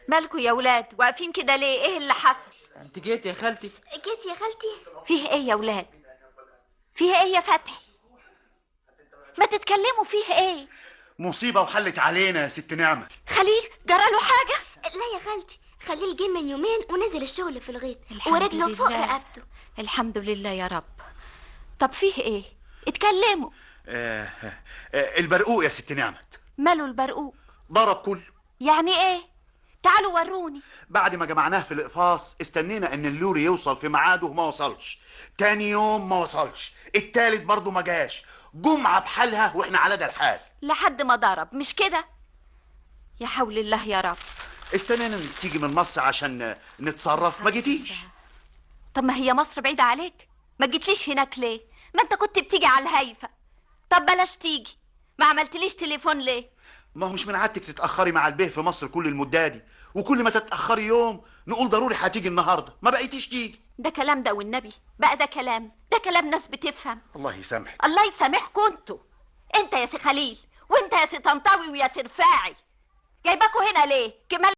مالكوا يا ولاد واقفين كده ليه؟ ايه اللي حصل؟ انت جيت يا خالتي؟ جيت يا خالتي. فيه ايه يا ولاد؟ فيه ايه يا فتحي؟ ما تتكلموا، فيه ايه؟ مصيبة وحلت علينا يا ست نعمة. خليل جراله حاجة؟ لا يا خالتي، خليل جه من يومين ونزل الشغل في الغيط ورجله فوق رقبته. الحمد لله يا رب. طب فيه ايه؟ اتكلموا. البرقوق يا ست نعمة. ماله البرقوق؟ ضرب كله. يعني ايه؟ تعالوا وروني. بعد ما جمعناه في الإقفاص استنينا ان اللوري يوصل في ميعاده، ما وصلش. تاني يوم ما وصلش، التالت برضه ما جاش. جمعة بحالها واحنا على ده الحال لحد ما ضرب، مش كده؟ يا حول الله يا رب. استنينا ان تيجي من مصر عشان نتصرف، ما جيتيش. طب ما هي مصر بعيدة عليك، ما جيتليش هناك ليه؟ ما انت كنت بتيجي على الهايفة. طب بلاش تيجي، ما عملتليش تليفون ليه؟ ما هو مش من عادتك تتأخري مع البيه في مصر كل المدة دي، وكل ما تتأخري يوم نقول ضروري هتيجي النهارده، ما بقيتيش تيجي. ده كلام ده والنبي بقى، ده كلام، ده كلام ناس بتفهم. الله يسامحك. الله يسامحكوا انتوا، انت يا سي خليل وانت يا سي طنطاوي ويا سي رفاعي. جايباكوا هنا ليه؟ كمال